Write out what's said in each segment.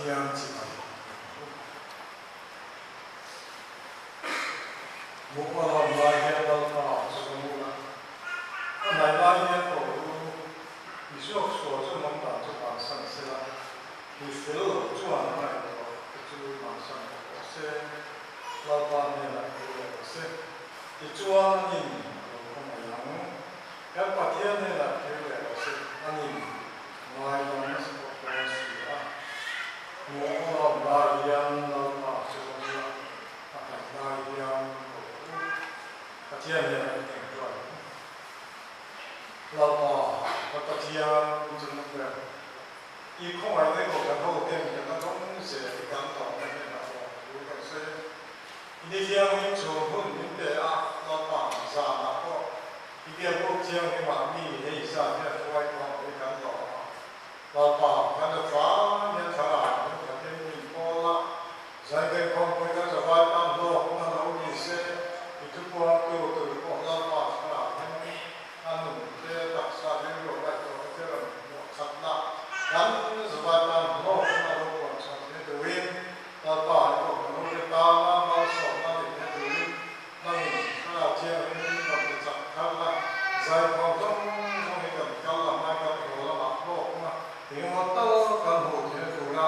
Pathian chibai ang u. Hmuh a lawm lai hian Lalpa chu ka hmu a, a hnaih lai hian ko u, mi suaksual chu hnam dan chu bansan sela, mi fel lo chuan a ngaihtuah te chu bansan bawk rawh se, Lalpa hnenah kir leh rawh se, tichuan anin a lo khawngaih ang. Kan Pathian hnenah kir leh rawh se, anin ngaidam nasa bawk dawn si a. Hmuh a lawm lai hian Lalpa chu ka hmu a, a hnaih lai hian ko u, Pathian hnenah i tengtuai ang. Lalpa, ka Pathian chu na ber. I khawngaihna i kohhran ho ten kan la dawng zel i kan tawhna hnenah lawm thu kan sawi a. I ni thianghlim chhung hun min pe a, Lalpa, zanah pawh i biakbuk thianghlimah mi hei zat hian hruai khawm hi kan lawm a. Lalpa, kan la fai hian thlarau min khatin min pawl a, Zaideng khawmpui kan zavai tan hlawkna lo ni se, i thupuangtu tur pawh Lalpa thlarau hian a nun te taksa rilru a ngaihtuah te thil rawn hmuah khatna kan zavai tan hlawkna lo puan chhuah theih turin Lalpa i kohhran ute tana malsawmna ni theih turin nangin Thlarau Thianghlim rawn ti chak thar la, zaikhawm zawng zawng hi kan kal la hmai kan haw lamah hlawkna engemaw tal kan hmuh theih tura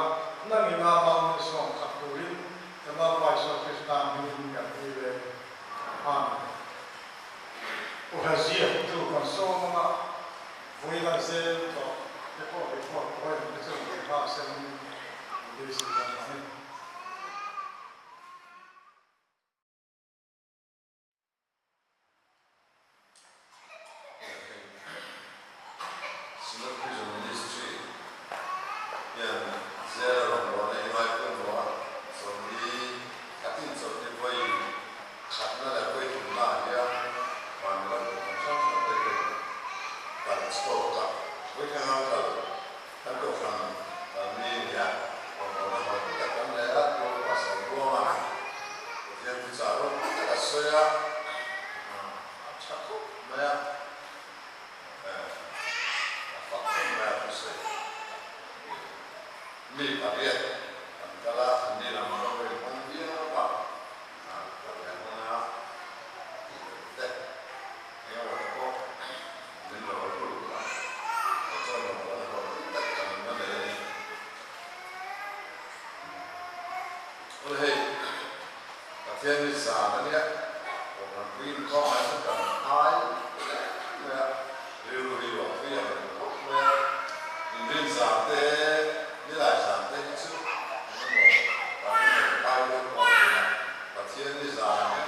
nangin a mal min sawm chak turin kan Lalpa Isua Krista hmingin kan dil e. Amen. Uha ziaktu kan sawm anga vui lan zel tawh te pawh report pawh in te chu rawn hma sen beisei dan a ni. Synod Prison Ministry hian zela rawngbawlna hi ngai pawimawh a, chawlhni khatin chawlhni vawi khatna leh vawi thumna ah hian vanram kohhran hrang hrang te hian kal chhuak a, vawi thleng ang kal kan kohhran mi nia rawngbawlna hlawhtling tak kan nei a, Pu Pastor Buanga Pathian thuchah ropui tak a sawi a, a tha khawp mai a, a fak khawp mai a thusawi. Mi pariat kan kal a, an ni lam pawh in hmang viau a, kal leh hmang a tih tur te eng emaw te pawh min lo ruk a, chuan rawngbawlna hlawhtling tak kan la nei a ni. Aw hei, Pathian hi zan a nia, Kohhran puiin kawngah chuan kan ai hle mai a, rilru hi ruah thui ang reng khawp mai a, inrin zan te, nilai zan te hi chu eng emaw kan inrawn kai deuh pawh a ni a, Pathian hi zan a nia,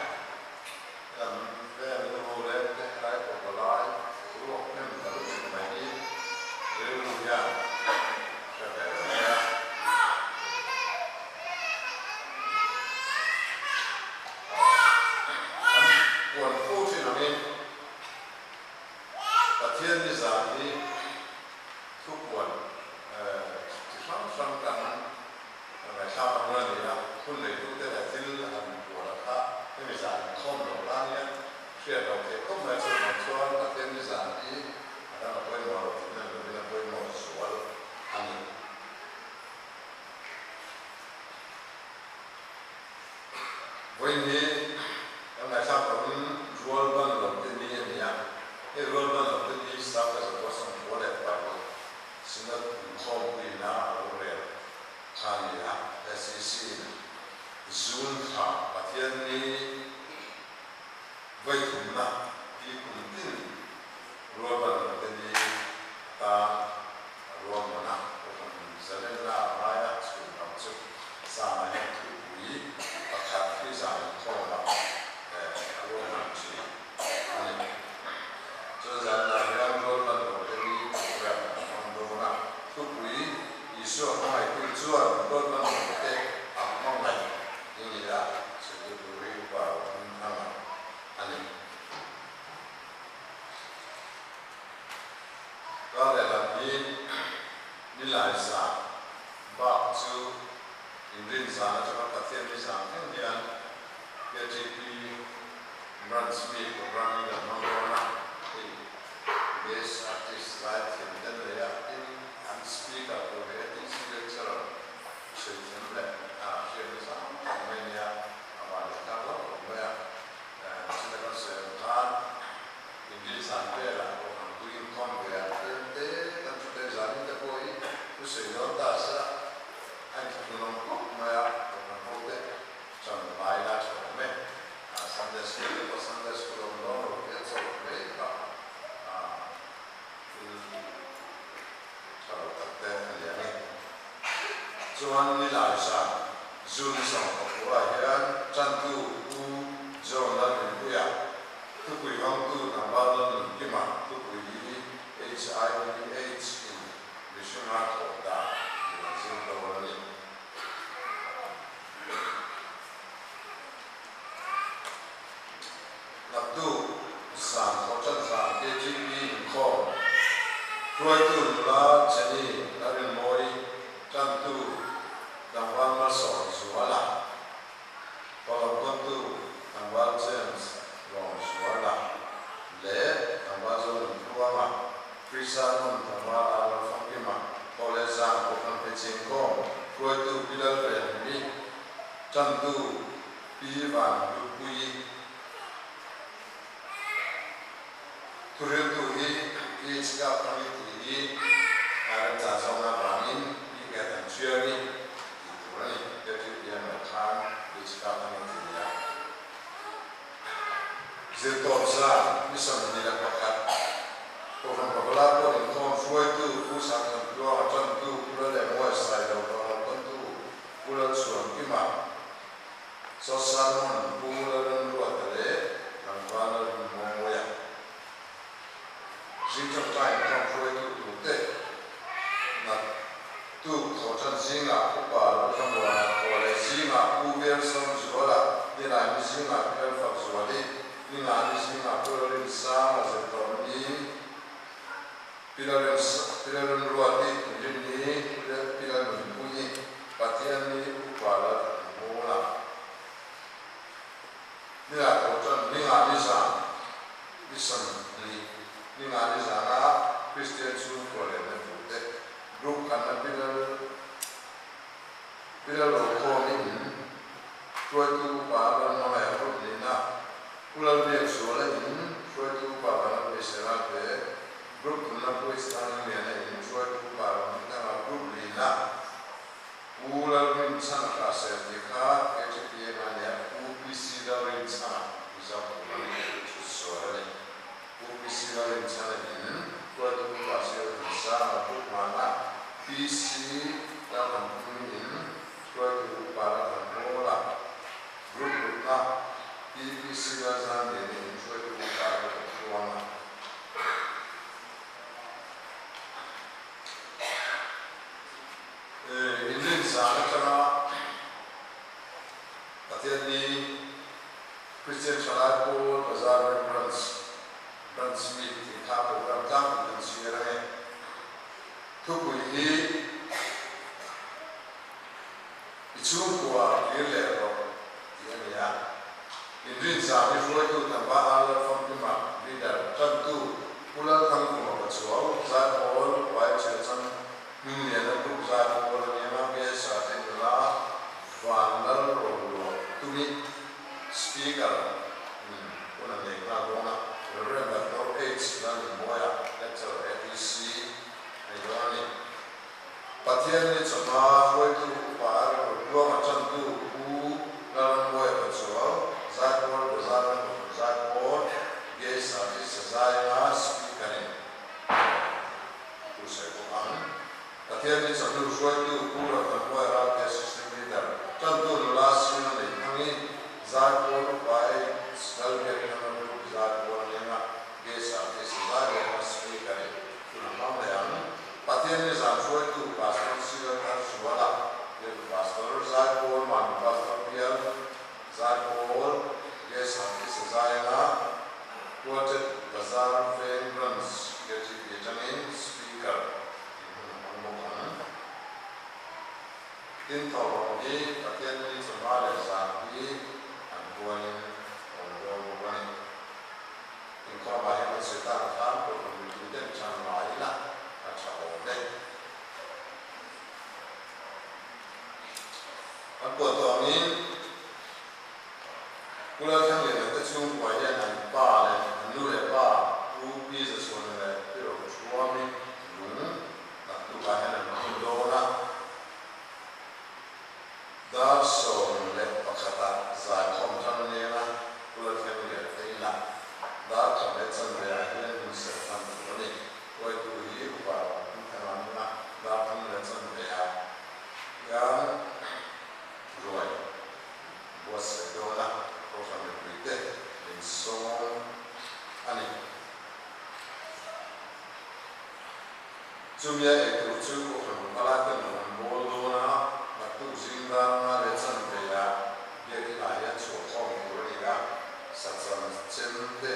kan vel nu leng te helai pawh palai ruak hnem ta lutuk mai hi rilru hian a hre ve reng mai a. An puan fo thin angin Pathian ni zan hi thupuan chi hrang hrang kan ngaihthlak ang a ni a, hun neitute leh thil han puan a kha hemi zan inkhawm lo tan hian hriat loh theih khawp mai a, chuvang chuan Pathian ni zan hi a dang a pawimawh lo tih nan lovin a pawimawh zual a ni. Vawiin hi kan ngaihthlak tawhin rual ban lo te ni a ni a, hei rual ban lo te ni Sangha Zakua Sawmkua leh Paruk Synod inkhawmpuina a lo rel kha a ni a, SEC in June thla Pathian ni vawi thumna hi kum tin rual ban lo te ni atan a ruahman a, Kohhran zalenna a ngai a, chhun lam chu zanah hian thupui pakhat hi zan inkhawmah a ruahman thin a ni. Chuan zanah hian rualban lo te ni program an hmang dawn a, thupui Isua hmangaihtu chuan rualban lo te a hmangaih i ni a, chhuntu tur hi upa Rohmingthanga a ni. Kar lehlam hi nilai zan bak chu inrin zan atanga Pathian ni zan thleng hian KTP Branch mi program in an hmang dawn a, hei Guest Artist zai thiam ten leh a tin an Speaker tur leh ATC Lecturer Sunday School te pawh Sunday School awm dawn lo tih a chawlh mai kha thil tha lo tak te a ni ang e. Chuan nilai zan June 14 hian tantu Pu John Lalrinpuia, thupui hawngtu Tlangval Lalnunkima thupui hi HIV AIDS in mihringa thawh dan tih an zir dawn a ni. Naktuk zan thawhtan zan KTP inkhawm hruaitu nula Jenny Larinmawi tantu tlangval Malsawm Zuala, Pawlawmkawntu tlangval James Lawmzuala leh tlangval Zonunthluanga, Krista Nun tlangval Arnold Famkima, Thawhleh zan Kohhran Hmeichhe inkhawm hruaitu Pi Lalvenhimi, tantu Pi Van Hlupuii. Thuhriltu hi PH Kap Thang i tih hi a remchan zawkna avangin Pi Nget an Thiangi tih tur a ni. Patrick Piano khan PH Kap Thang i ti nia. Zirtawp zan ni 21 Kohhran Pavala pawh inkhawm hruaitu Pu Sangthanpluanga tantu Pu Lalengmuai Sailo Pangawlkawntu Pu Lalchhuankima Sawsalmon Pu Lalramruata leh Tlangval Lalhmunmawia zing tawngtai inkhawm hruaitu turte naktuk thawhtan zingah Upa Lalthlamuana thaw leh zingah Pu Velson Zuala Nilaini zingah Pi Lalfak Zuali Ningani zingah Pu Lalrinsanga Zirtawmni Pi Lalremruati Rinni Pi Lalnunpuii Pathianni Upa Lalthanhmuna Nila Thawhtan Ninga Nizan Ni 20 Ninga Nizana Kristian chhungkua leh na tute Group khatna Pi Lal Pi Lalrokhawmi in Hruaitu Upa Lalhmangaih Group nihna Pu Lalbiakzuala in Hruaitu Upa Vanlalbeisela te Group thumna Pu Istan Liana in Hruaitu Upa Ramdanga Group lina Pu Lalrinchhana kha ser tih kha KTPA nga nia Pu PC Lalrinchhana Mizo tur a ni chhut sual a ni. Pu PC Lalrinchhana in Hruaitu Upa Sialthansanga Group ngana PC Lalthankhumi in Hruaitu Upa Lalthanhawla Group rukna Pi PC Lalzanliana in Hruaitu Upa Lalthankhuanga. Inrin zan atanga Pathianni Christian Thalai Pawl Bazar Veng Branch Branch Meet tih kha program tlangpui kan chhiar ange. Thupui hi I chhungkua kir leh rawh tih a ni a. Inrin zan hi hruaitu Tlangval Arlal Famkima, leader, tantu Pu Lalthangvunga Pachuau, Zaipawl, Vai Chhiarchang Hmingliana Group Zaipawl a nia, BSA te nula Vanlal Roluah Tumi, Speaker, in hun a nei nghal dawn a, Rev. Doctor H. Lalnunmawia, Lecturer ATC a ni dawn a ni. Pathian ni chawhma hruaitu upa Ruanga tantu Pu Lalrambuaia Pachuau, Zaipawl Bazar Rambuathur Zaipawl, Guest Artist Zainga Speaker in thu sawi bawk ang. Pathian ni chawhnu hruaitu Pu Lalrambuaia Ralte Assistant Leader tantu nula Sina Neihmangi, Zaipawl Upa H Lalbiakthanga Group Zaipawl Nenga Guest Artist Zainga Speaker in thu na hmang leh ang. Pathian ni zan hruaitu Pastor Sir Thar Zuala, Bialtu Pastor Zaipawl Mami Pastor Bial Zaipawl Guest Artist a zai anga Quartet Bazar Veng Branch KTP atangin Speaker tih hun a hmang bawk ang. Tin thawhlawm hi Pathian ni chawhma leh zan hi an pualin a awm dawn bawk a ni. Inkhawmah hian kan sawi tak khan Kohhran mipui ten tha ngai ila a tha awm e. An puah tawh angin Pu Lalthangliana te chhungkua hian an pa leh an nu leh pa Pu Pi Zachhuana leh Pi Rochuami lung naktukah hian an phun dawn a. Dar 11 ah zaikhawm tan a nia Pu Lalthangliana. buatsaih dawn a, Kohhran mipuite min sawm a ni. Chumia eitur chu Kohhran Upala ten an bawl dawn a, naktuk zing dar nga leh chanveah Biakinah hian chhuah khawm tur a ni a, sachan chem te,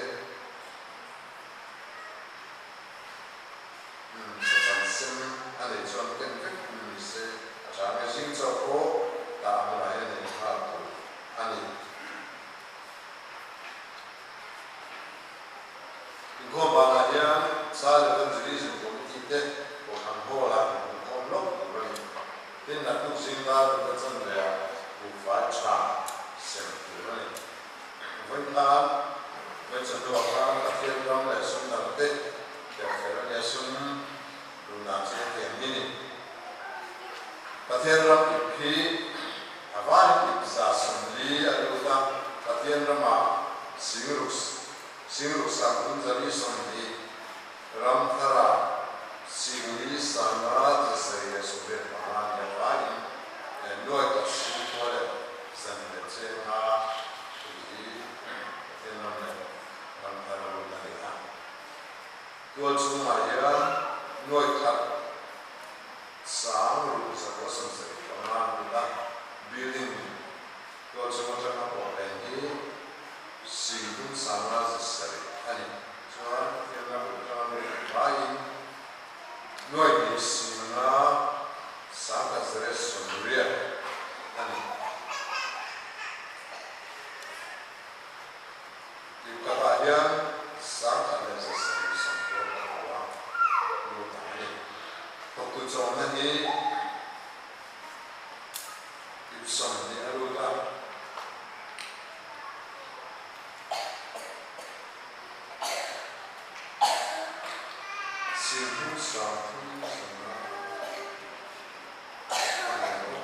umm sachan sem a nei chuan ken vek hun ni se a tha nge zing chauh pawh tah hmunah hian ei nghal tur a ni. Inkhawm banah hian Child Evangelism Committee te Kohhran Hall-ah inhmuhkhawm lawk tur a ni. Tin, naktuk zingah Ruta chanve-ah buhfai tha sem tur a ni. Vawinkhan, vawichawhnuah khan Pathian ram leh sum dang te ber fel a nia, sum duhdan chu hetiang hi ni. Pathian ram ip hi a vain ip 140 a lut a, Pathian ramah singruk singruk sang thum 420, ram tharah singli sanga 785 a nia vaiin nuai khat sing khua leh zan leh chenga tih hi Pathian ram leh ram thar a lut a ni a. Tual chhungah hian nuai khat sang ruk 975 a lut a, building tual chhung atanga pawh len hi 30 sanga 700 a ni. Chuan Pathian ram ruk atanga lut laiin nuai hnih singa sangkhat 180 a ni. Tihkhatah hian sangkhat leh 799 lut ang a ni. Thawktu chawmna hi ip 20 a lut a. Sirhmun 30 sanga a ni lo.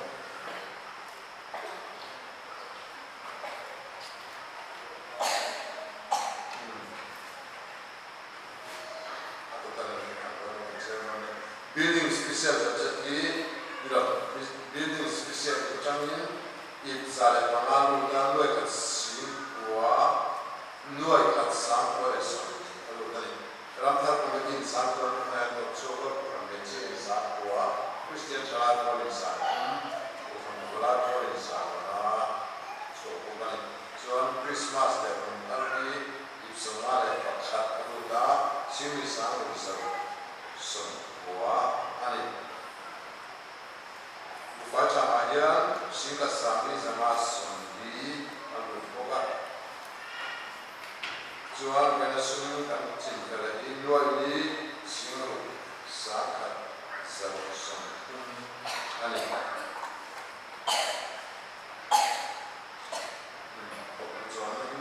Building special budget hi ni lo, building special atangin ip 105 lut a, nuai khat sing kua, nuai khat sang kua leh 20 a lut a ni. Ramthar Committee in sang kua an hmai a tawp chhuak a, Kohhran Hmeichhia in sang kua, Kristian Thalai Pawl in sang thum, Kohhran Nula Pawl in sang anga chhuah bawk a ni. Chuan Krismas leh kum thar hi ip 51 a lut a, Singli sang ruk 190 a ni. Buhfai thamah hian singkhat sangli 140 a lut bawk a. Chuan vaina sum kan chin fel a hi nuai li singruk 100 130 a ni. Thawktu chuanna hi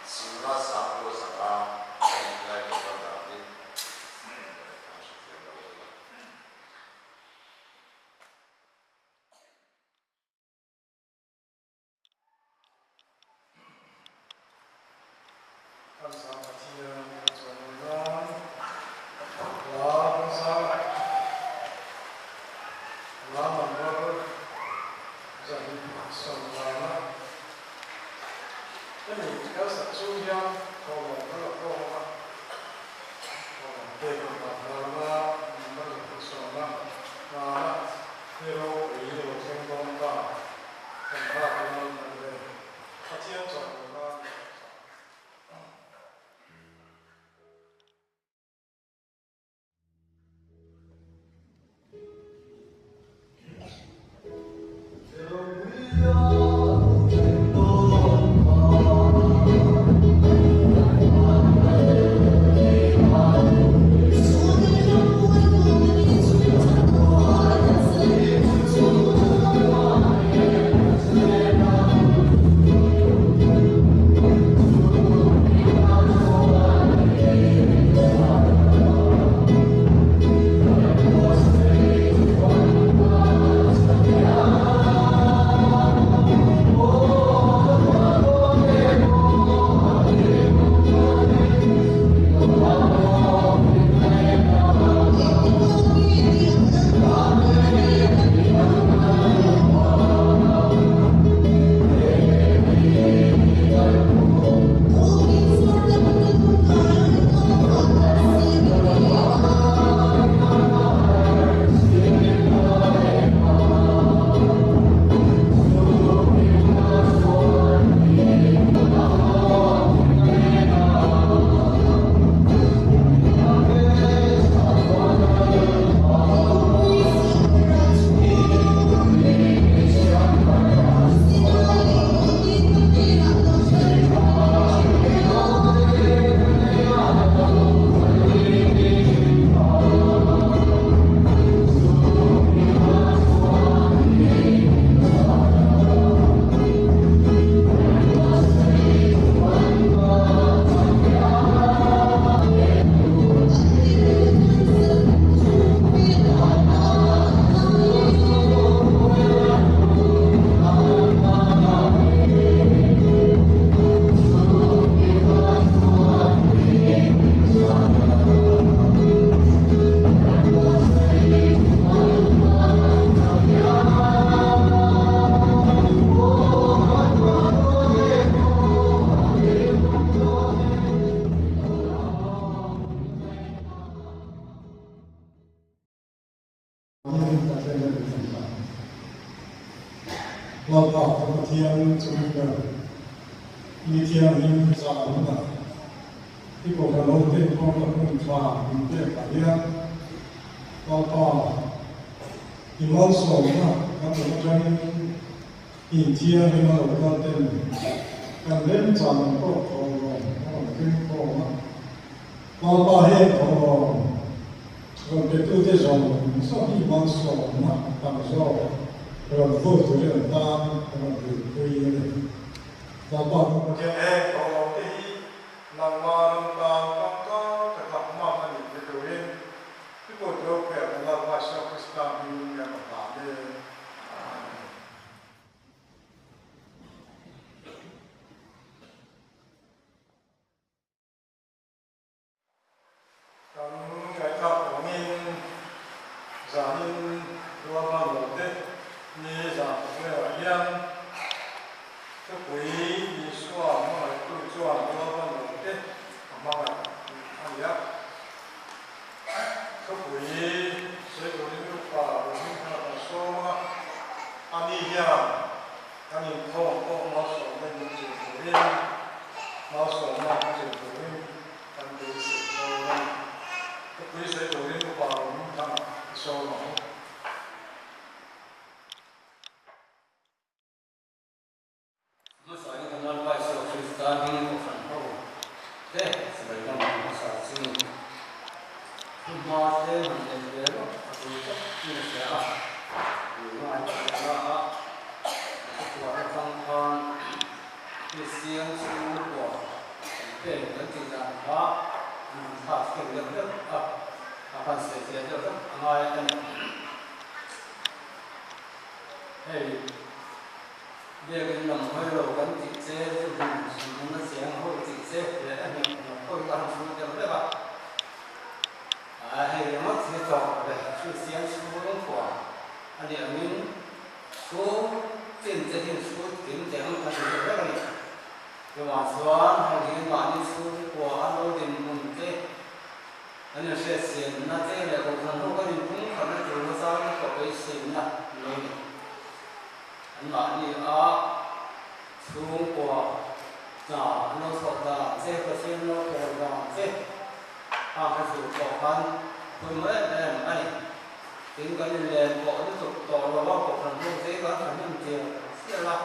singa sang pawh 500 a nih lai pawh kan dah hi kan hrethiam lo a ni. Kan zang Pathian kan chawimawi nan hla kan zang a, hla number 255 hemi kan sak chung hian thawhlawm kan la khawm ang a, thawhlawm pek ang dan nana number 255 nana ni ropui lo thleng dawn ta. Kan nghak lai kan rem. Pathian chawimawi nan kan sa. Kan Pathian chung ber Ni Thianghlim zan hunah i kohhran hote inkhawmna hmun tha min pek ah hian Lalpa i malsawmna kan rawn atangin in Thianghlim a lo kal ten kan remchang ang tawk thawhlawm a rawn keng khawm a. Lalpa heng thawhlawm rawn petute zawng zawng hi malsawmna tam zawk rawn vur turin an tan kan rawn dilpui a ni. Lalpa kan Pathian heng thawhlawm te hi nangmah ram tan tangkai taka hman a nih theih turin i kut ropuiah kan Lalpa Isua Krista hmingin kan rawn hlan e. Amen. Kan ngaihthlak vangin zanin rualban lo te ni zan pakleah hian thupui Isua hmangaihtu chuan rualban lo te a hmangaih tih a ni a. Thupui sawi turin upa Rohingthanga kan sawm a, ani hian kan inkhawm pawh malsawmna min zir turin malsawmna min zir turin Kan beisei dawn a ni. Thupui sawi turin upa Rohmingthanga i sawm ang. Hmasa in kan Lalpa Isua Krista hmingin Kohhran ho te sipai lam an hmasa ching thu hma te han en ve lawk a tul tlat in a hria a, nunga an tih na a thuchhuah atang khan Kristian chhungkua kan pek kan tih dan kha an han thlak thleng deuh deuh a, a han sawifiah deuh hlek a ngai a ni. Hei, biakin lam hawi lo kan tih che, zu hmun hmun a cheng ho tih che leh a hnek hnawk ho hi ka han hru deuh hlek a. A hei ringawt hi tawk leh Kristian chhungkua a nih angin Chu tin te hian chhut kim teh ang kan ti deuh vek a ni. Chuvang chuan hei hi mahni chhungkua a lo dinhmun te, kan inhriatchianna te leh kohhran ho kan inpumkhatna tur hmasa in pawh beiseina an lo ni. An mahni a chhungkua hna an lo thawh dan che, Pathian lo pawl dan che kha ka zir pawh khan a pawimawh em em a ni. Tin, kan inlen pawh lutuk tawh lo a, kohhran ho te kan thahnem chial chial a,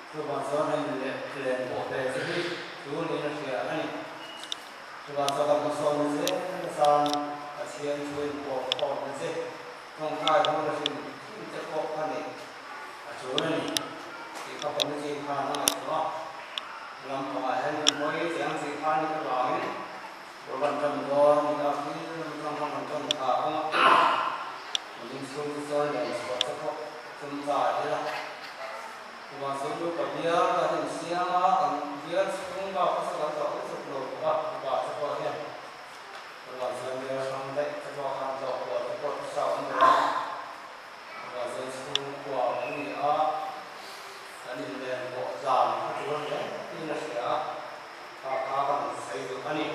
chuvang chuan hei inleh len pawh ve che hi chu niin a hria a ni. Chuvang chuan kan hmasawnna zel atan Pathian thu inpawh khawmna che tawngtai hun a hrim hrim te pawh a neih a tul a ni tih ka committee khan a ngaihtuah a, lampangah hian inhawi chiang chi khan ni avangin Urban tan dawn ni a thil hrang hrang kan tawn tha ang a, min chhung chu chuan len chhuah te pawh tum ta ila. Chuvang chu nupa bial kan insiam a, kan bial chhung bak kha chu kan tawh lutuk lo bawk a, mipa te pawh hian chuvang chuan bial hrang daih te pawh khan tlawh kual te pawh sa awm lo a, chuvang chuan chhungkua kan ni a, kan inlen pawh tlan kha tur hle tiin a hria a. Kha kha kan sawi duh a ni.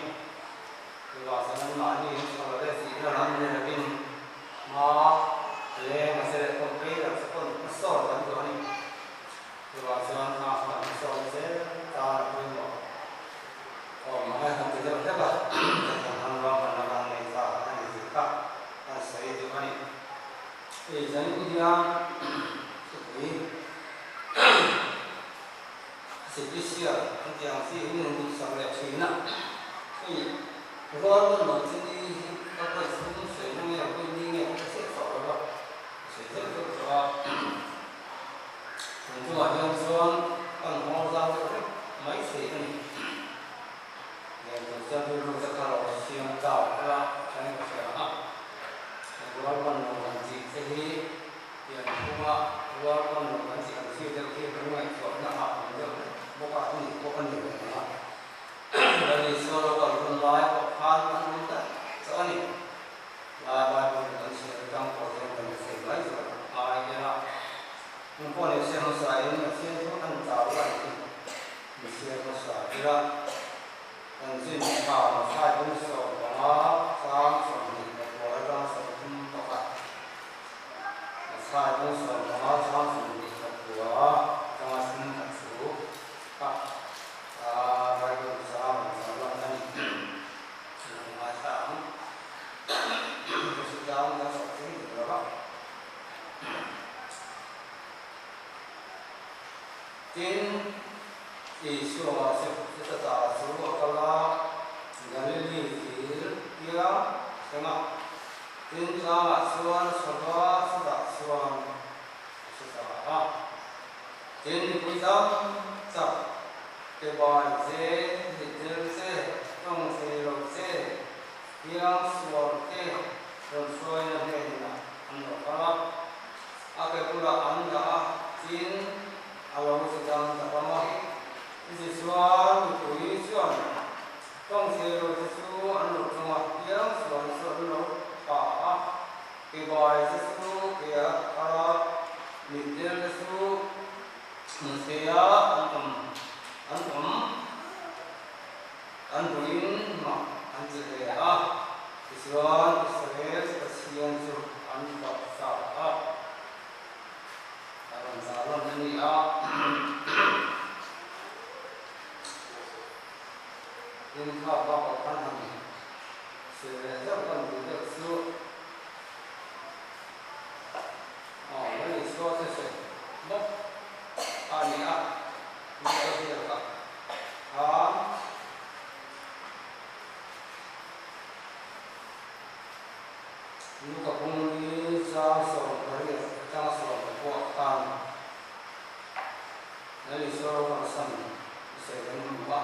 Chuvang chuan anmahni in tha lo e tihna lam ni lovin hma leng a che leh pawn phei lo che pawn hmasawn kan duh a ni. Chuvang chuan kha kha kan hmasawn zel tan a pawimawh awm ang e kan ti deuh hlek a, hetiang han ruahmanna kan nei ta a ni tih kha kan sawi duh a ni. Hei zanin hian thupui Sipisial an tih ang chi hi min duhsak leh thin a, hei rual ban lo chi ni hi ka pawi chhung sawi na nge pawi ni nge ka hriat tawh lo va, ka sawi zeuh zeuh tawh a, chung chungah hian chuan kan nghawr zau deuh hlek mai thei a ni. Leng tur chuan rilru te kha lo siam chau ila thain ka hria ang a, rual ban lo han tih te hi Pian phunga rual pawn lo kan tih ang chi deuh hi kan ngaihtuahna ah awm deuh hlek bawk a, ani pawh a ni ve ang a. Lal Isua lo kal hun lai pawh khan an awm daih chauh a ni. Lai Bible in kan chhiar atang pawh hian kan hre thei mai tur a ngai ila. Hmun pawh ni se hmasa in Pathian thu an chau lai hi min chhiar hmasa ila. Kan zin tha Mathai bung 15 chang 24 atang 31. Mathai bung 15 chang 24. Tin, Isua chuta chu a kal a, Galili dil piang a thleng a. Tin, tlangah chuan a chho va, chutah chuan a hre ta a. Tin, mipui tam tak ke bai che, mitdel che, tawng thei lo che, piang sual te rawn hruaina hnenah an lo kal a. A ke bulah an dah a, tin a lo ti dang ta ram a. Chutichuan mipui chuan tawng thei lo te chu an lo tawng a, piang sual chu an lo pa a, ke bai te chu ke a thar a, mitdel te chu hmu thei a an awm an awm an buin mah an ti hle a. Tichuan Israel Pathian chu an fak ta a, a rawn zah rawn a ni a. Tin kha bakah khan han sawi leh deuh kan duh deuh chu aw Lal Isua chu sawi bawk a ni a, ni a ziak a khan. Luka kung hi chang 18 atanga 16 khan Lal Isua ro kalsan i sawi kan hmu a,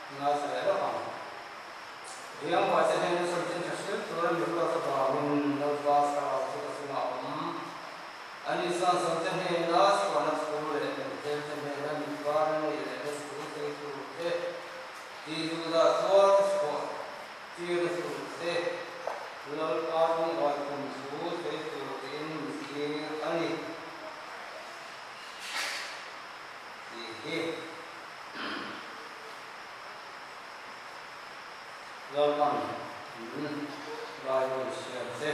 ngaithla leh lawk ang. Riang buai te hian sawi chin tha hrilh tura mi ruat avangin Lalpa thlarau chu ka chungah a awm. Ani chuan zawhte hnena chhuahna thu leh mitdel te hnena mitvar a neih lehna thu sawi tur te, Tih duhdah chuan chhuah tir a tur che, Lalpa lungawi kum chu sawi tur in mi tir a ni tih hi Lalpan min Bible chhiar che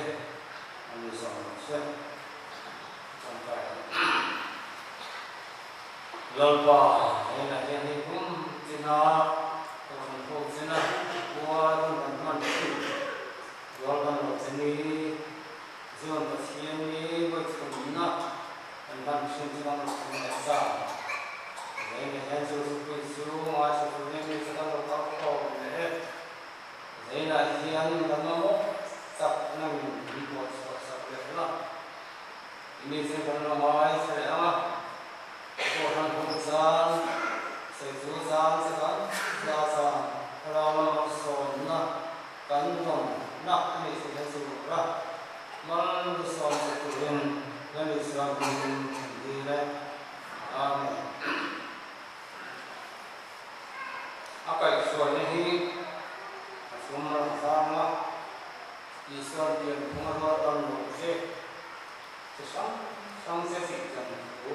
a ni zawng lo che tawngtai ang. Lalpa, hengah hian hei kum tina kohhran ho chena khua hun kan hman thin rual kan lo che ni, Zion Pathian ni vawithumna kan hman thin chu kan lo thlen leh ta. Hengah hian chu thupui chu ngaithla turin mi chu kan lo kal khawm leh e. Hengah hian kan mamawh chak nangin min buatchhuah sak leh la. Mi chu kan la ngai thleh ang a, Kohhran hmu zan, sawitu zan che kan hla zan, thlarau lama sawmna kan dawn nak a nih theih hian chu rawh a, mal lu sawm che turin Lal Isua hmingin kan dil e. Amen. A kaihhruaina hi a thlum ram zang a. Isuan pianphung a rual ban lo che chi hrang hrang che tih dan thu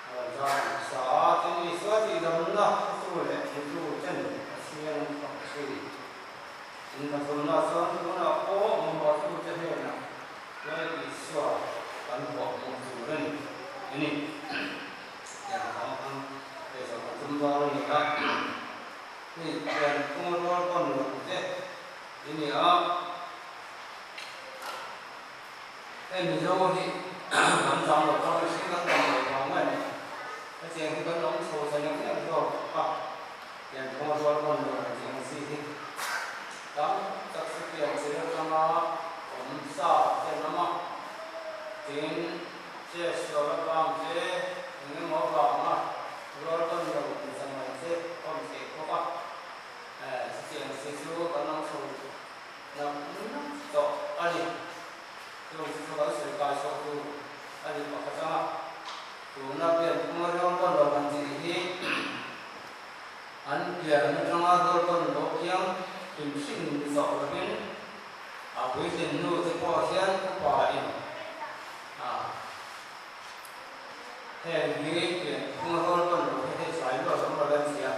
a rawn zar hmasa a. Tin, Isua tihdamna hretu leh hmutu ten Pathian an fak thin. In pathumna chuan tunah pawh mamawhtute hnenah Lal Isua kan vuah hmuh tur a ni a ni. Pianphung ang leh zawh kan tum dawn a ni a. Hei pianphung a rual ban lo che I ni a, hei Mizo hi kan zang lo kha mihring kan tam lo vang nge ni, hetiang hi kan awm chho ta nek nek zawk a, pianphung a rual pawn lo hetiang ang chi hi tam tak chu pian chil atanga awm sa te an awm a, tin chetsual avang te eng emaw avanga rual pawn lo inzamai te awm theih bawk a. Chutiang si chu kan awm chho nak nak tawh a ni. Chung chu chu kan sawi kai chhuak tu a ni pakhat ang a. Tuna pian phunga rual pawn lo han tih hi an pian atanga rual pawn lo piang hrim hrim ni zawh lovin a puitlin hnu te pawh hian upa in a heng hi pian phunga rual pawn lo hi hei tlai luat awm lo em sia.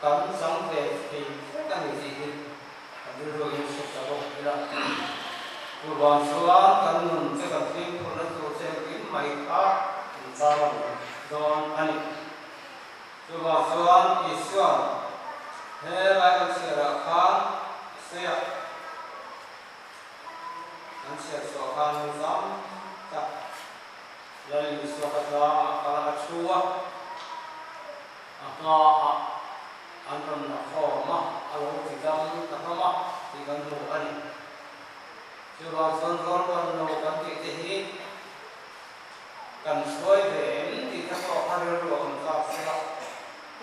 Kan chang ve thei vek a ni tih hi kan rilru in hre ta bawk ila. Chuvang chuan kan nun che kan fimkhurna tur che engkim mai kha kan chang a ni dawn a ni. Chuvang chuan Isua'n he lai kan chhiarah khan a sawi a, kan chhiar chhuah khan mi tam tak Lal Isua ka tlangah kal a thu. thu a, a hmaah an rawn la khawm a, a lo ti dam ta hlawm a tih kan hmu a ni. Chuvang chuan rualban lo kan tih te hi kan hruai ve em tih te pawh kha rilru a awm tlak se la,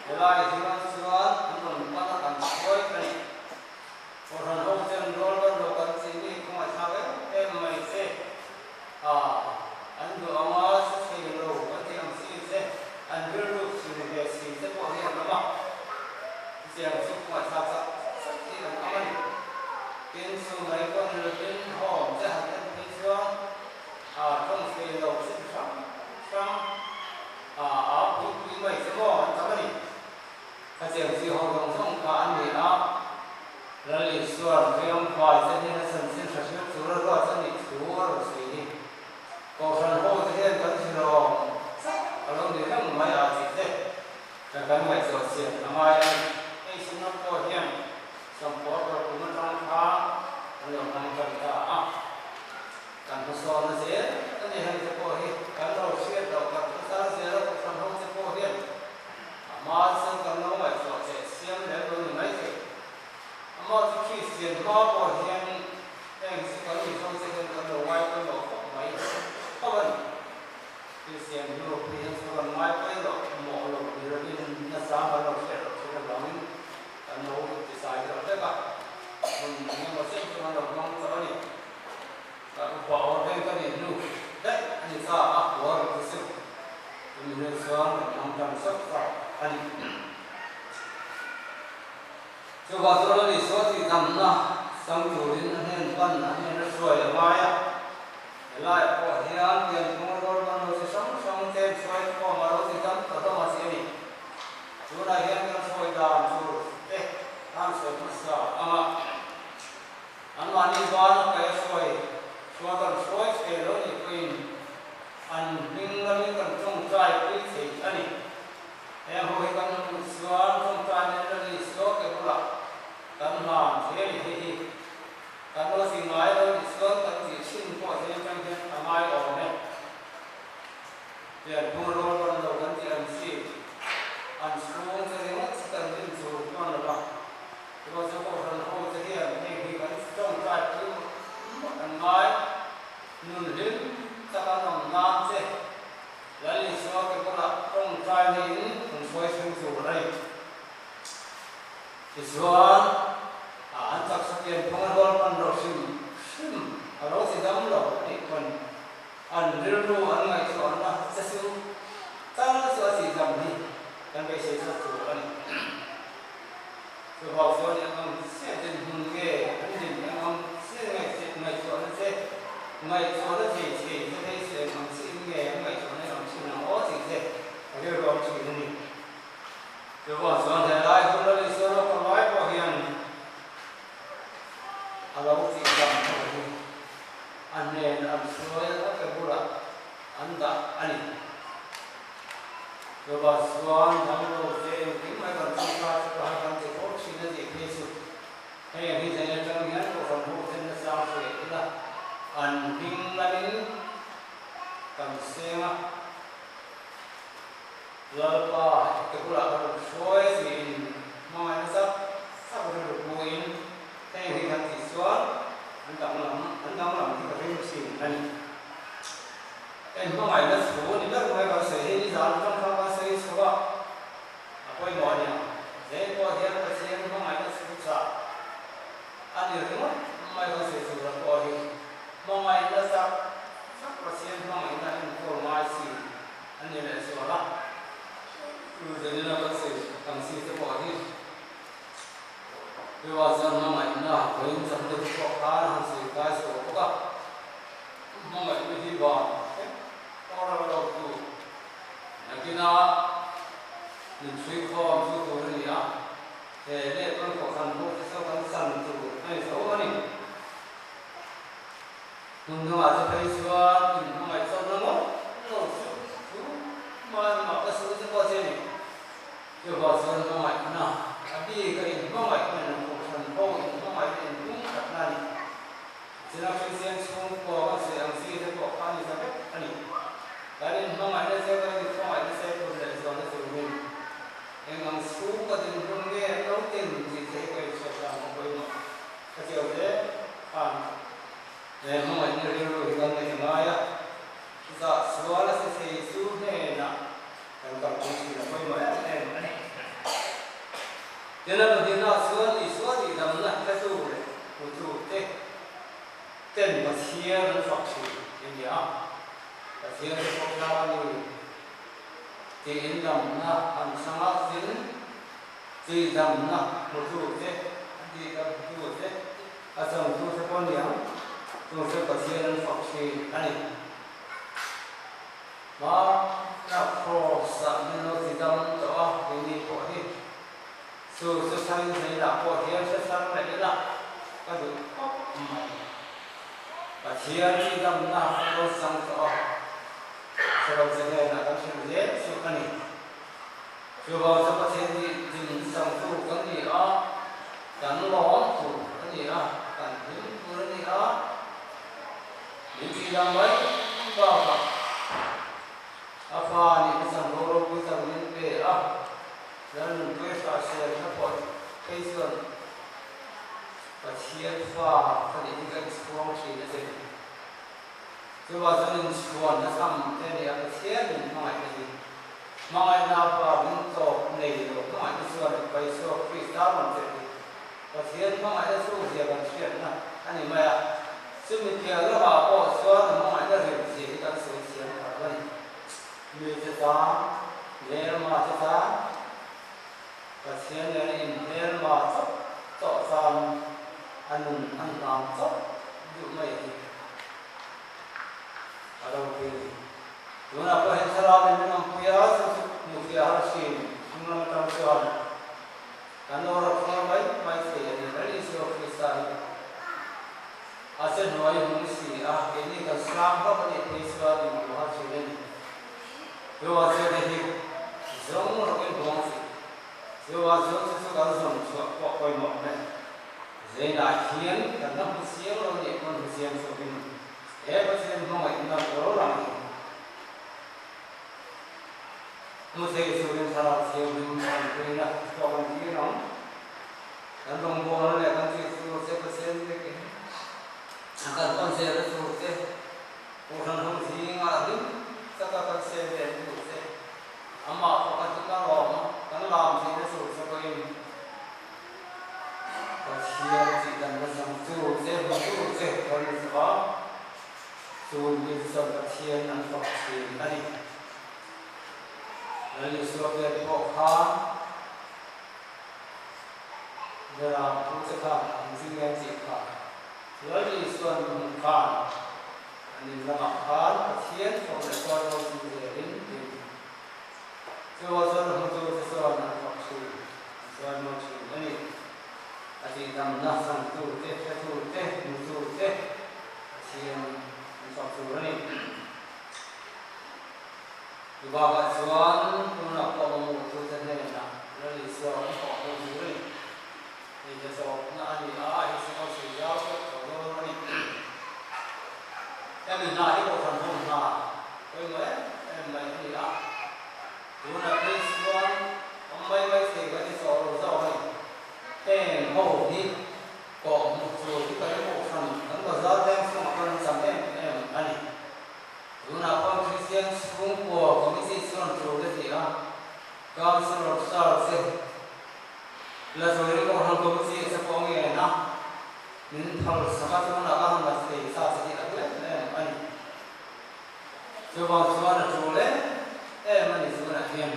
helai hian chuan an rawn pan a kan hruai a ni. Kohhran ho ten rualban lo kan tih mi khawngaihthlak em em mai che a, an duh anga che thei lo kan tih ang chi che, an rilru thin ve si te pawh hi an awm a, chutiang chu khawngaihthlak chak chak hi an awm a ni. Tin, chu mai pawh ni lovin home te han en phei chuan a tawng thei lo chi hrang hrang a au pui pui mai che maw an tam a ni. Khatiang chi ho zawng zawng kha an ni a, Lal Isuan Riangvai te hnena chanchin hra hriat tura ruat a nih thu a rawn sawi hi. Kohhran ho te hian kan zirawm chauh a lo ni reng mai a tih te ka kan ngaihtuah chian a ngai a ni. Hei Synod pawh hian Sawmpawh rawpui atang khan an lo hmang tan ta a, kan hmasawnna zel a ni. Heng te pawh hi kan lo hriat loh kan hre thar zel a, Kohhran ho te pawh hian a hma chu kan lo ngaihtuah teh siam lem lo ni mai thei. Amah chu Kristian hma pawh hian heng chu kan Mizo te hian kan lo ngai pawimawh khawp mai tho a ni. Kristian hnu phei hian chu kan ngai pawimawh mawh lo ni lovin nasa kan lo hriat loh thin avangin kan lo tisai deuh hlek a, hmun eng emaw chen chu kan lo hmang tawh a ni. Ka upa awr veng ka nih hnu daih a ni ta a, huar ti chu tumi hnu chuan kan hmang tan chauh ta a ni. Chuvang chuan a Isua tihdamna chang turin a hnen pan a hnen a hruai a ngai a, helaiah pawh hian pianphung rual ban lo chi hrang hrang te an hruai khawm a lo tidam ta hlawm a chi a ni. Tunah hian kan hruai dan tur te khan sawi hmasa ang a. Anmahni ban a kaih a hruai hruai kan hruai thei lo nih pawhin an hming lamin kan tawngtai pui thei a ni. Heng ho hi kan hmuh chuan tawngtai nen la ni suak ke bulah kan hlan thei a ni hei hi. Kan lo ti ngai lo nih chuan kan tih thin pawh hi atang hian a ngai awm e. Pianphung rual ban lo kan tih ang chi an chhung te ringawt chu kan rin tur chuan lo va. Rosa Kohhran ho te hian heng hi kan tawngtai pui mawlh an ngai. Nun hlim tak an awm nan che Lal Isua ke bulah tawngtai neiin an hruai thleng tur a ni. Tichuan, a an taksa pianphung a rual pan lo hrim hrim a lo ti dam lo a nih pawn an rilru an ngaihtuahna che chu tal chu a tih dam hi kan beisei tlat tur a ni. Chuvang chuan eng ang chiah dinhmun nge an din eng ang chiah ngaihtuahna che ngaihtuahna thei thei te phei chu eng ang chiah in nge an ngaihtuahna hi awm thin ang aw tih te a rilru awm thin a ni. Chuvang chuan he lai hun la Isua lo kal lai pawh hian a lo tih dam ho hi a hnen an hruai a ke bulah an dah a ni. Chuvang chuan damlo te engkim mai kan tawngtai chu ka han kan ti fo thin a tih phei chu hei ang hi zan atang hian Kohhran ho ten nachang hre ila an hming lamin kan seng a, Lalpa ke bulah ka rawn hruai tiin hmangaihna chak chak rilru puin heng hi kan tih chuan an danglam an danglam hi ka ring thin a ni. En hmangaihna thu ni ber mai kan sawi hi nizan atang khan kan sawi chho a, a pawimawh a nia. Zeng pawh hian Pathian hmangaihna thu chah a ni ringawt mai kan sawi tur a pawh hi hmangaihna chak chak Pathian hmangaihna enkawl ngai chi a ni leh zual a. Chu zanina kan sawi ang chi te pawh hi Jehovah chuan hmangaihna vawiin chakna te pawh khan a han sawi kai chho bawk a. Hmangaihna hi van hrep pawh lo tu nakina min chhui khawm chu tur a ni a, he leh pawn kohhran ho te chu kan chan tur a ni tho a ni. Hmun dangah te phei chuan in hmangaih chawlhna ngawt lo chu thu mai mah ka su te pawh che a ni. Chuvang chuan hmangaihna a bik a inhmangaihna nen kohhran ho inhmangaihna inpumkhatna a ni. China Kristian chhungkua kan sawi ang chi te pawh kha a ni ta vek a ni. Kan inhmangaihna che, kan inhmangaihna che pawh Pathian an fak thin a ni a, Pathian chu fak tlak a ni tiin damna an chang a, tin tihdamna hmutute, an tihdam hmutute, a changtute pawh a ni ang, chung chuan Pathian an fak thin a ni. Hmana Kraws-ah min lo tidam tawh a, keini pawh hi chu chu thlangin zailah pawh hian hre thar leh ila ka duh khawp mai. Pathian tidamna kan lo chang tawh a, hre lo che hnenah kan hrilh zel chu a ni. Chuvang chu Pathian tih din changtu kan ni a, kan lawm tur a ni a, kan hlim tur a ni a. Min tih dang mai bakah a fa nih na chang ro ropui tak min pe a, Lalnunpuia Hrahsel hla pawh phei chuan Pathian fa ka nih hi ka inchhuang thin a ti. Chuvah chuan inchhuan na tham te a ni a, Pathian min hmangaih na hi hmangaihna avangin tawp nei lo hmangaihna chuan Paisua Krista rawn tirh hi Pathian hmangaihna chu zia kan hriatna a ni mai a, chumi piah lamah pawh chuan a hmangaihna ril zia hi kan sawi thiam phah lo a ni. Mite tan, hmelma te tan, Pathian nena inhmelma chawp tawh tan a nun an hlang chawp duh mai hi a ropui a ni. Tunah pawh hian thlarau in min awmpui a, chu chu hmuhfiah har thin hnunglam atang chuan Kan lo rawk thar mai mai thei a ni. Lal Isua Krista hi a che hnuai hmung si a, keini kan sang hlauh a nih phei chuan inhmuh har thin a ni. Chuvang chuan hei hi zawng rawkin buang chi. Chuvang chuan chu chu kan zawng chhuah pawh pawimawh awm e. Zeinah hian kan la hmu chiang lo nih pawn hmu chiang chhuakin he Pathian hmangaihna lo lang hi Hmu thei turin Thlarau Thianghlim an puina thluak an tir ang. Kan rawngbawlna leh kan tih tur che Pathian biakin kan pan zelna tur te, Kohhran ho zingah hlim taka kan siam ven tur te, amah pakhat hi kan awm a, kan lam theihna tur che pawhin Pathian tihdamna changtu che, hmutu che kan ni tawh a. Chun mi chuan Pathian an fak thin a ni. Lal Isua vel pawh khan Beram pute khan an zing em tih kha Lal Isuan hmuh khan an in lamah khan Pathian fak leh chuan lo zing zelin tin chuvang chuan a hmutute chuan an fak thin, an chuan mawi thin a ni. A tihdamna changtute, hretute, hmutute Pathian an fak tur a ni. Chu bakah chuan tunah pawh mamawhtute hnenah Lal Isua kan fak dawn tur a ni. Hei hi zawhna a ni a, hei chu kan sawi zau deuh tawh dawn a ni. Hemi hna hi Kohhran ho hna pawimawh em em mai a ni a. Tunah phei chuan awm mai mai thei kan ni tawh lo zawk a ni. Heng ho hi kawh hmuh tur hi kan Kohhran kan bazar veng chhungah pawh an cham em em a ni. Tunah pawh Kristian chhungkua committee chuan tul a ti a, Council of Church te la turin Kohhran committee te pawh ngen a, min phal sak a, tunah ka han la thei ta che hi a hlu em em a ni. Chuvang chuan a tul em em a ni tunah hian.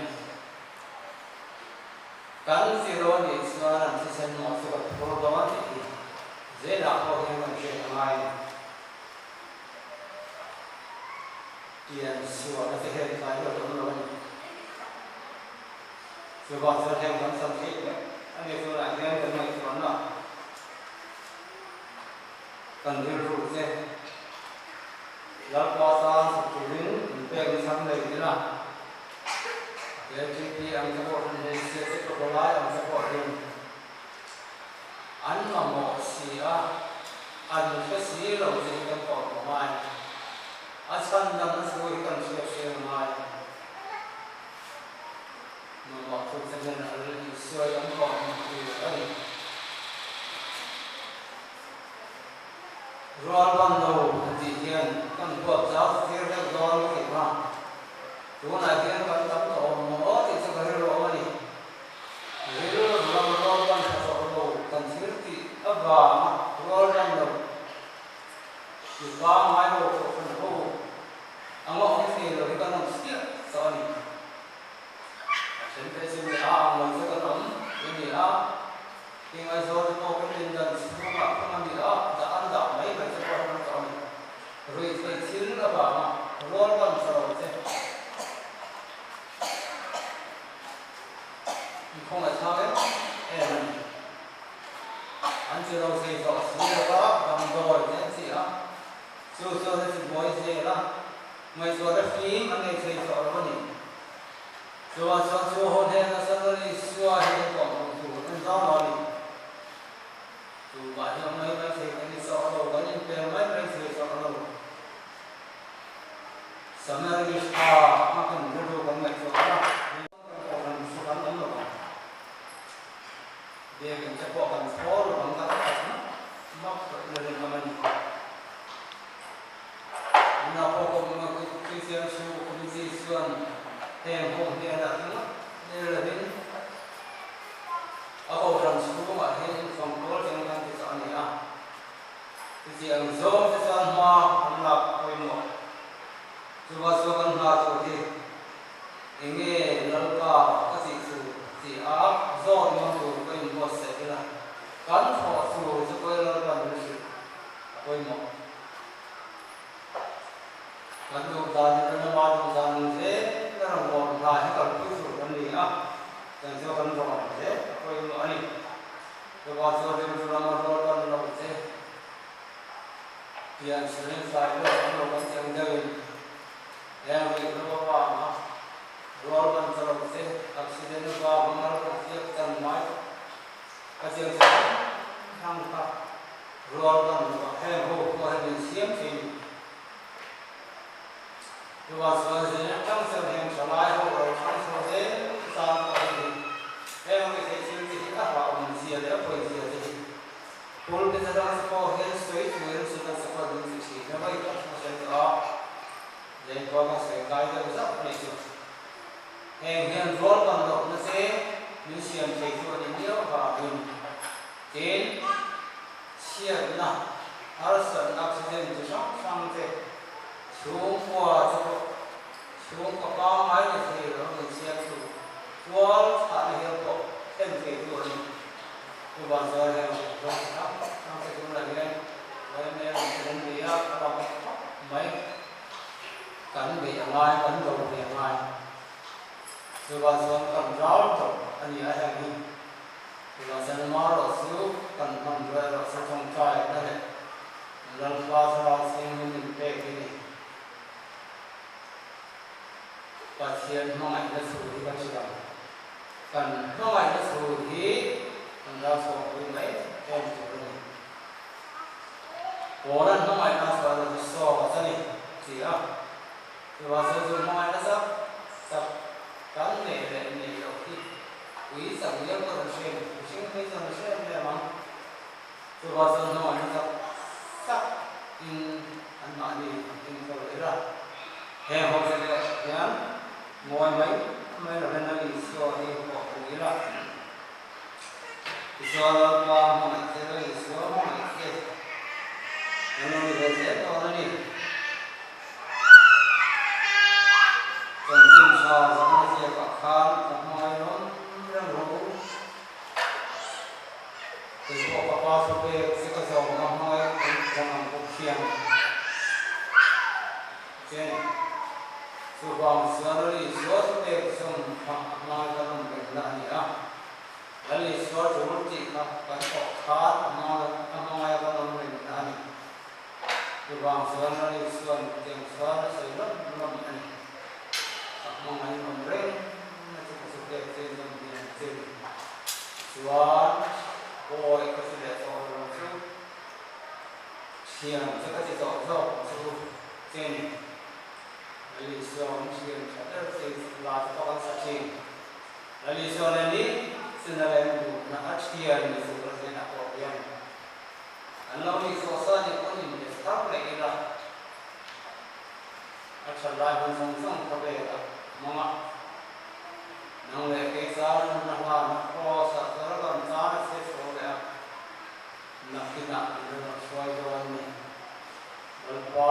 Kan zir aw nih chuan an thisen mawh chu kan phur dawn tih hi zelah pawh hian kan hriat a ngai a ni. Pian sualna te hian tlai luat awm lo a ni. Chuvang chuan heng kan sam theih vek a ni tunah hian kan ngaihtuahna kan rilru te Lalpa tan thawk turin inpek na chang nei ila. KTP ang te pawh hian hmeichhia te pawh palai ang te pawh hian an mamawh si a, an hre si lo te hi kan kawm a ngai. A chhan dang chu hi kan hriat hriat a ngai. Mamawh tu te hnenah rilru suai an kawm tur a ni. Rual ban lo han tih hian kan huap zau tir deuh dawn ka ti hma. Tunah hian kan tam tawh awm maw tih chu ka rilru awm a ni. Rilru lam rual ban tha tawh lo kan thil tih avanga rual ban lo ti Pangngai lo kohhran ho anga awm thei lo hi kan awm chiah tawh a ni. A then phei chu mi a ang lo chu kan awm i ni a, i ngaihzawn te pawh kan indan chhungah kawng a ni a, dah an dah mai mai te pawh an awm tawh a ni. Ruihtheih thil avanga rual ban tha lo te i khawngaihthlak em em a ni. An ti lo thei tawh si lo a, damdawi te an ti a, chu chuan a ti buai zel a, ngaihtuahna fim an nei thei tawh lo a ni. Chuvang chuan chu ho hnena chuan Lal Isua hi an kawm hmuh tur an zawng lo a ni. Tumah hi awm mai mai thei kan ni tawh lo, kan inpel mai mai thei tawh lo. Samari tha a kan rilru kan ngaihtuah a, kan kohhran chu kan awm lo ang. Biakinn te pawh kan thawl lo ang, kan khat mak mak tawh in a rinawm a ni. Tunah pawh kawm Kristian chu committee chuan heng ho hnenah ringawt nel lovin a kohhran chhungah hian inkhawm pawl chang kan ti tawh a ni a. Chutiang zawng te chuan hma an lak pawimawh. Chuva chuan kan hna tur hi enge Lalpa ka tih tur tih a zawt ngam tur ka inbuatsaih ila kan thawh tur chu pawi Lalpa min hrilh a pawimawh. Kan duh dan in ran ama duh dan ang zel a rawn bawm hna hi kalpui tur kan ni a, kan chu kan rawn zel a pawimawh a ni. Chuvang chuan rilru lama rual ban lo te pian chhunin fai luat an lo kan cheng deuhin heng rihlo avanga rual ban ta lo te accident avanga mal kan hliak tan mai ka chiang chi hrang hrang kha rual ban lo heng ho pawh hian min siam thin. Chuvang chuan zin atang chuan heng thalai ho lo thang chho zel tan pawh hi ni. Heng ri theih thil te hi a hlauhawm zia leh a pawi zia te hi pulpit atang te pawh hian sawi turin chu kan support min ti thin a, vawi khat ka sawi tawh a, leng pawh ka sawi kai deuh zauh a nih chu. Heng hian rual ban lohna te min siam thei chu a ni miau avangin tin, chhiatna, harsatna, accident chi hrang hrang te chhungkua te pawh chhungkaw pangngai ni thei lo min siam tu tual thahna hial pawh thlen thei tu a ni. Chuvang chuan heng zawng chi hrang hrang te tunah hian YMA lam te kan ni a, a bak khawp mai kan beih a ngai, kan do ve a ngai. Chuvang chuan kan ral tawh a ni a heng hi. Chuvang rawh chu kan hmanrua erawh chu tawngtai na leh Lalpa thlarau thianghlim min pek hi ni. Pathian hmangaihna thu hi kan hre lo. Kan hmangaihna thu hi kan ralchhuahpui mai em tur a ni. Paula hmangaihna chuan a zu sawt a ni ti a. Chuvang chuan chu hmangaihna chak chak kan neih leh neih loh hi ui chak liam pawh kan hre em? Mihring phei chuan an hre em em ang. Chuvang chuan hmangaihna chak chak in anmahni enkawl ila. Heng ho te leh hian ngawi mai mai lovin a Isua hi pawh pui ila. Tichuan Lalpa hmangaih che leh Isua hmangaih che kan lo ni ve zel dawn a ni. Chanchin tha zahna ziakah khan ka hmangaih rawn reng rawh u. Kei pawh ka pa thu pek che ka zawm ka hmangaih reng ang bawk hian che. Chuvang chuan Lal Isua thu pek zawm kha a hmangaih ka rawn rengna a ni a. Lal Isua tul tih kha kan thawh khan a hmangaih ka rawn rengna a ni. Chuvang chuan Lal Isua'n tiang chuan a sawi lawm lawm a ni. Ka hmangaih awm reng na chu ka chu pek che zawm hian che ni. Chuan bawi ka ti leh tawh lo chu thian che ka ti tawh zawk ang chu che ni. Lal Isua awm thian tha ber che la te pawh kan sa thin. Lal Isua nen hi chuna leh duhna a thian ni tur a hnenah pawh hian An lo nih zawh sa nih pawn inbe thar leh ila, a that lai hun zawng zawng khawvel a hmang a. Nang leh kei char nunna hlan a cross ah char kan char a che chho leh a, nakinah min rawn hruai dawn ni. Lalpa.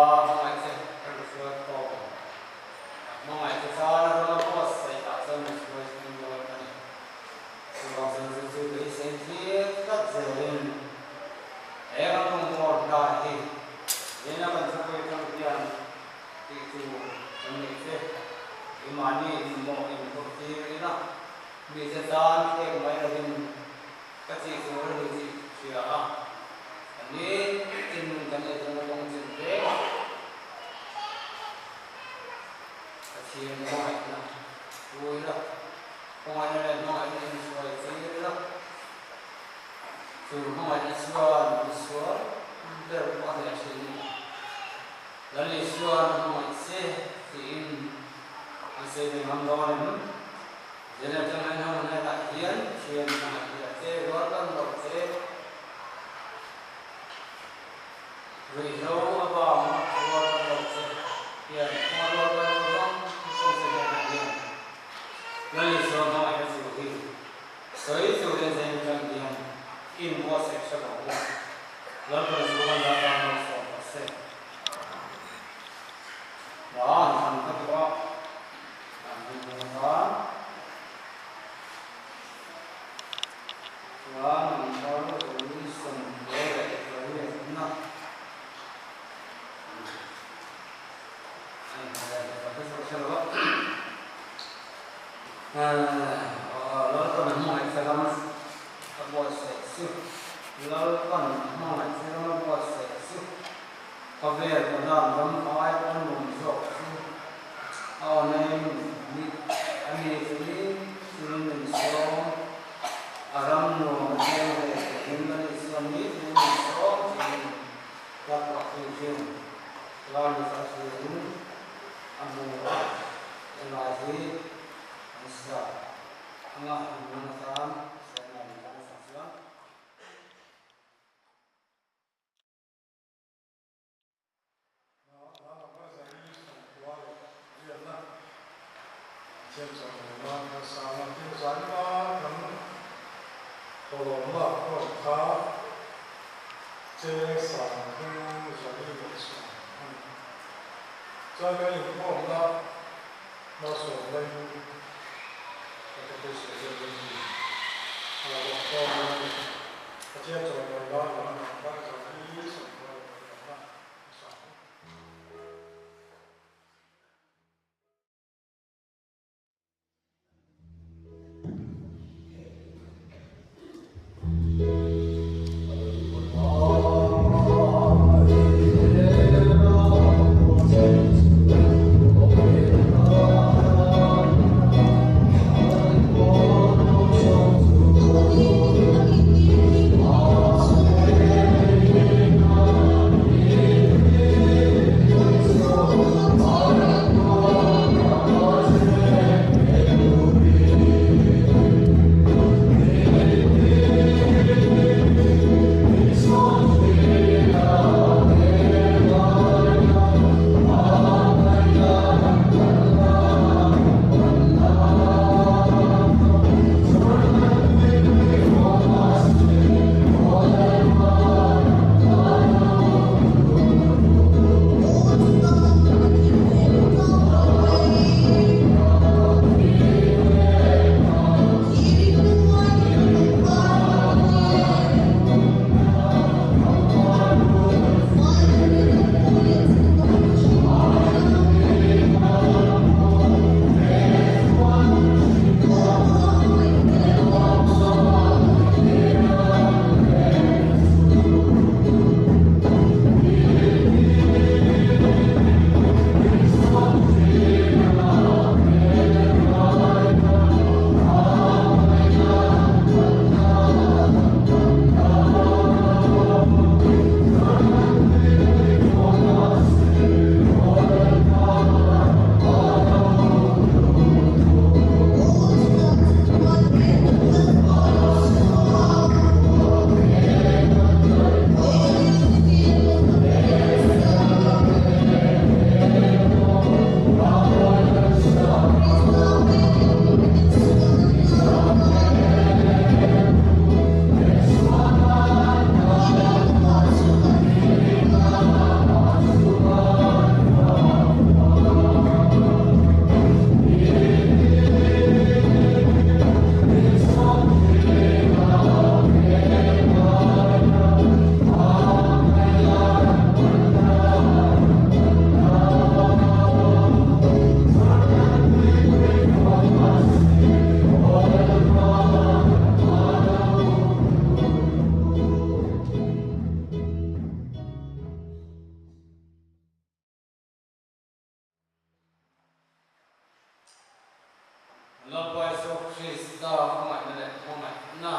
em? Zela atang hian ho hnenah hian thian hmangaih te, rualban loh te, ruihhlo avanga rualban loh te hian khawnga rualban lo zawng zawng te hnenah hian Lal Isua hmangaihna chu hi sawi turin zeng atang hian inbuatsaih hre lo u. Lalpan chu kan la tan lo sawm rawh se. Hla an thlan kha duh a, an hmu hmu a. Chuan an thar vawi 28 na a inhmu leh leh tak hi chu ka hre lo a. Lalpan a hmangaih che ram a buatsaih chu Lalpan a hmangaih che ram a buatsaih chu Khawvel Kanan ram ai pawn lawm zawk chu a aw nei ni a ni hi thil min sawm a ram nuam a cheng ve theihim a nih chuan ni thil min sawm tiin hla phuah thin thin Lal a thlirin a hmu a helai hi an sa anga an man atan Sena min tan a sak chuan. Lalpa Isua Krista hmangaihna leh hmangaihna,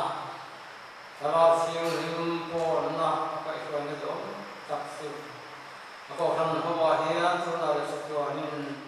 Thlarau Thianghlim pawlna a kaihhruaina duhawm tak chu a Kohhran hoah hian tunah leh chatuanin.